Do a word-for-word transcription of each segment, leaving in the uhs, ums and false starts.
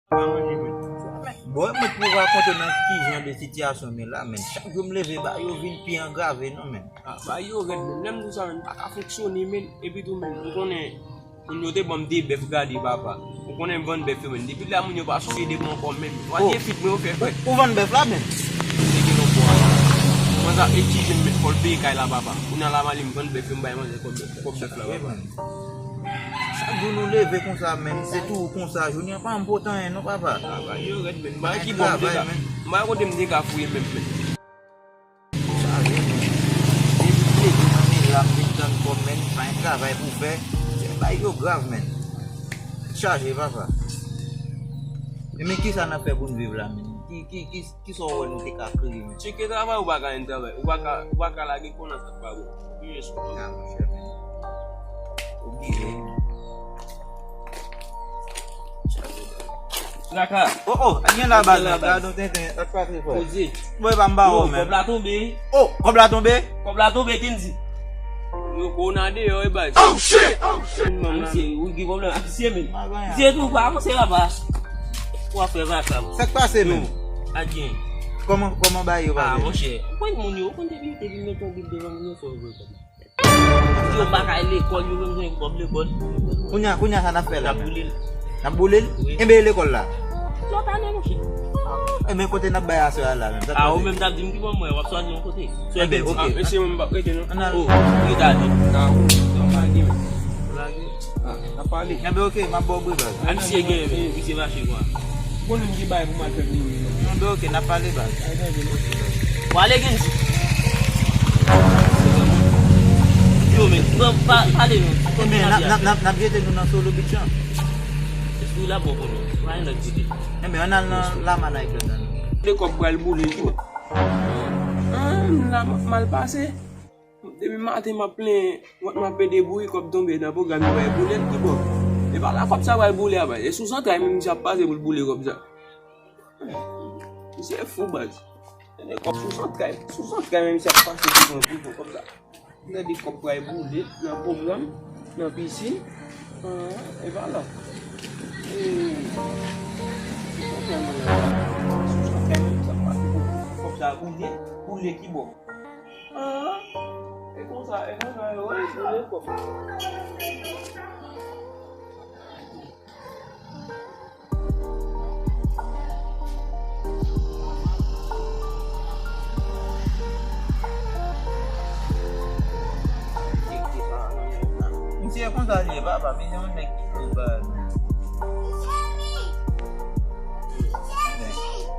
Pa manje, men. Bon, mwen pou rakonte nan ki jan de sitiyasyon men la, men. Chak jou m leve, bagay yo vin pi angrave, non, men. Ah, bagay yo rèd, men. Lè m di w sa, men, m pa ka fonksyone, men. Epi tou, men, ou konnen, moun yo te ban m de bèf gade, papa. Ou konnen m vann bèf yo, men. Depi la, moun yo pa sonje de mwen ankò, men. Wa de fit mwen yo fè fè. Ou vann bèf la, men? Te gen yon bò. Mwen sa egzije m met fò l peye kay la, papa. Kounye a la, m ale m vann bèf yo, m bay manzè kòb bèf, kòb bèf la, papa. Chak jou nou leve konsa, men, se tou konsa. Jodi a pa enpòtan, non, papa. Travay yo rèd, men. M pa wè ki bò m te ka, men. M pa wè kote m te ka fouye menm, men. Chaje, men. Depi m leve nan men la, m vin tann kòm, men, pa gen travay pou fè. Se bagay yo grav, men. Chaje, papa. E men, kisa n ap fè pou n viv la, men? Ki, ki, ki, kisa w wè nou te ka kreye, men? Tcheke travay, ou pa ka jwenn travay. Ou pa ka, ou pa ka lage kò nan sa k pa bon. Oblije sou kò. Ah, monchè, men. Oblije. Traka. Oh, oh, gen la baz, gade yon tenten, sa k pase, frè? Poze. Mwen pa m ba w, men. Kòb la tonbe. Oh, kòb la tonbe? Kòb la tonbe, Kendy. Yo, kòb nan deyò, e baz. Oh, shit! Oh, shit! Misye, ou gen pwoblèm ak misye, men. Misye tou, pa avanse, papa. Ou ap fè vakab. Sa k pase, men? Adyen. Kòman, kòman bagay yo pase? Ah, monchè. Ou konn moun yo, ou konn depi, depi mete yon bil devan moun yo, fè yo vre kòb. Yo pa ka al lekòl, yo menm gen kòb lekòl. Kounye a, kounye a, sa n ap fè la? N ap boule l. N ap boule l? Wi. Enben, lekòl la? Lòt ane, monchè. Enben, kote n ap bay aswè a la menm? Ah, ou menm t ap di m ki bò mwen, w ap swazi yon kote. Enben, ok. Ah, mesye, mwen m p ap rete, non. Ann al. Oh, rete ale. Ah, wi, non, pa gen, men. Lage. Ah, n ap pale. Enben, ok, m ap ba w bri baz. A misye gen, men, misye mache kwa. Bon, nou ki bay pou m al fè vini. Enben, ok, n ap pale baz. Wale gen. Yo, men, pran, pa, pale, men. Enben, n ap, n ap, n ap, n ap jete nou nan Solo Beach an. Espri la bon pou nou. Pa gen lòt kote. Enben, ann al nan Lamann ak Jòdan. De kòb pral boule tou. Ah, m la, m mal pase. Depi maten m ap plenyen, m ap pede bouri, kòb tonbe nan pwogram, yo bay boule l ki bò. E pa la kòb sa pral boule a, baz. E sou zantray menm misye ap pase pou l boule kòb sa. Misye fou, baz. Tande kòb sou zantray, sou zantray menm misye ap pase pou pran, pou pran kòb sa. Gade kòb pral boule nan pwogram, nan pisin. Ah, e pa la. Ee. Sou zantray menm misye ap pase pou pran kòb sa, boule, boule ki bò. Ah, e konsa, e konsa yo wè, se lekòl. Misye konsa li ye, papa, misye yon nèg ki fou, baz.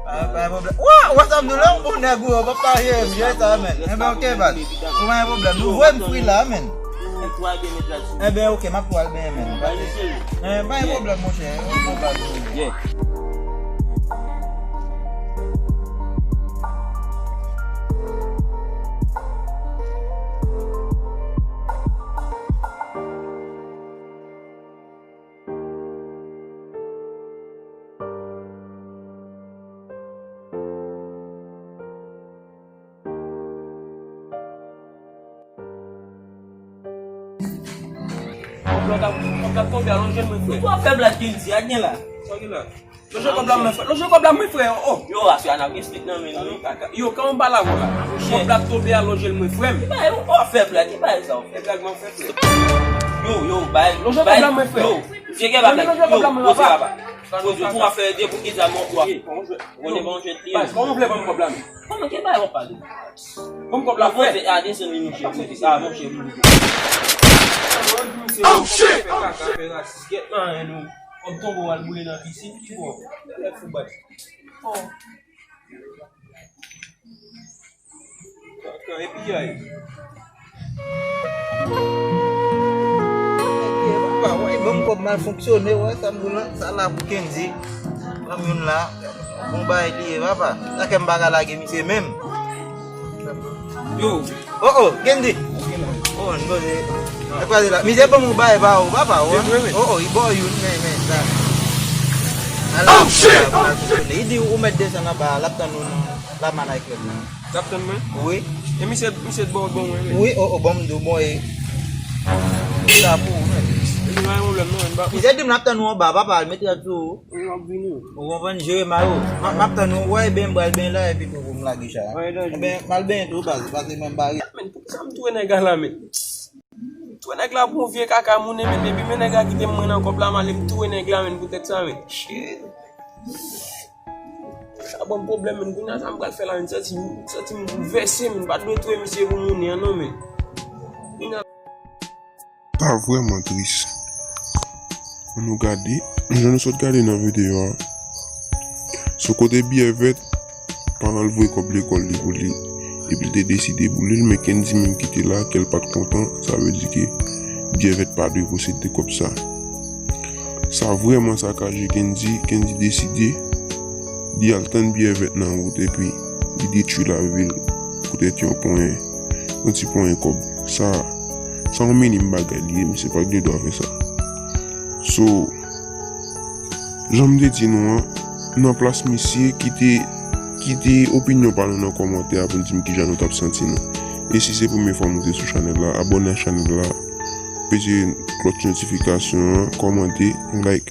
Pa, pa gen pwoblèm. Wa, wè sa m di w la, yon bon nèg ou, w ap pa jere m, jere sa, men. Enben, ok, baz. Ou pa gen pwoblèm. Nou voye m fri la, men. Enben, ok, m ap pral benyen, men. Eh, pa gen pwoblèm, monchè. Yon bon baz. Kòb la, kòb la tonbe a lonje mwen, frè. Ou ap fè blag, Kendy, a gen la. Sa gen la? Lonje kòb la mwen, frè. Lonje kòb la mwen, frè. Oh. Yo, aswè a n ap gen stik nan men nou. Yo, kòman m pale avè w la? Kòb la tonbe a lonje mwen, frè m. Ki bagay ou ap fè blag? Ki bagay sa w ap fè? E blag mwen fè, frè. Yo, yo, bay. Lonje kòb la mwen, frè. Yo, se gen bagay. Lonje kòb la mwen, papa. Yo, poze, papa. Poze, ou ap fè de bout ki zam an bwa. Ou konnen pa yon jwèt li ye. Baz, kòman w vle ban m kòb la, men? Kòman, ki bagay w ap pale? Ban m kòb la, frè. Poze, a, desann li, monchè. Ah, monchè, monchè. Oh, shit! Fè kaka, fè rasis. Gèt nan, nou. Kòb tonbe, w al boule nan pisin, ki bò? Lè fou, baz. Oh. Kaka, epi ay. Epi, papa, wè, ban m kòb mal fonksyone, wè, sa m di w la, sa la pou Kendy. Pran youn la, bon bagay li ye, papa. Sa kè m pa ka lage misye menm. Yo. Oh, oh, Kendy. Oh, n poze. E kwaze la. Misye ban m yon bagay pa ou, papa, wè. Se vre, wi. Oh, oh, li ba w youn, men, men, sa. Ala, oh, shit! Ala, ala, ala, li di ou mèt desann anba, l ap tann ou nan Lamann ak Jòdan. L ap tann mwen? Wi. E misye, misye t ba w bon mwen, men. Wi, oh, oh, bon, m di w, bon, e. Sa pou ou, men. Pa gen pwoblèm non, men pa. Misye di m l ap tann ou anba, papa, al mete rad sou ou. Mwen ap vini. Ou konprann? Jere may ou. M ap, m ap tann ou, wè, ebyen, m pral benyen la, epi tou pou m lage chay la. Ebyen, m al benyen tou, baz, pase men m bare. Men, poukisa m touye nèg la la, men? M touye nèg la pou yon vye kaka moun, men, depi men nèg la kite m, mwen nan kòb la, m ale m touye nèg la, men, poutèt sa, men. Shit. Sa ban m pwoblèm, men, kounye a sa m pral fè la, men, santi m, santi m boulvèse, men, m pa t dwe touye misye pou moun nan, non, men. Kounye a Sa vrèman tris. Ann nou gade, jan nou sot gade nan videyo a, sou kote Biyè Vèt pa al voye kòb lekòl li pou li, epi l te deside boule l, men Kendy menm ki te la, kè l pa t kontan, sa vle di ke Biyè Vèt pa dwe posede kòb sa. Sa vrèman sakaje Kendy, Kendy deside li al tann Biyè Vèt nan wout, epi li detwi lavi l poutèt yon ponyen, yon ti ponyen kòb. Sa, sa yon minim bagay li ye, misye pa t gen dwa fè sa. So, jan m te di nou an, nan plas misye, kite, kite opinyon pa nou nan kòmantè a pou n di m kijan nou t ap santi nou. E si se premye fwa w moute sou chanèl la, abòne ak chanèl la, peze klòch notifikasyon an, kòmante, like.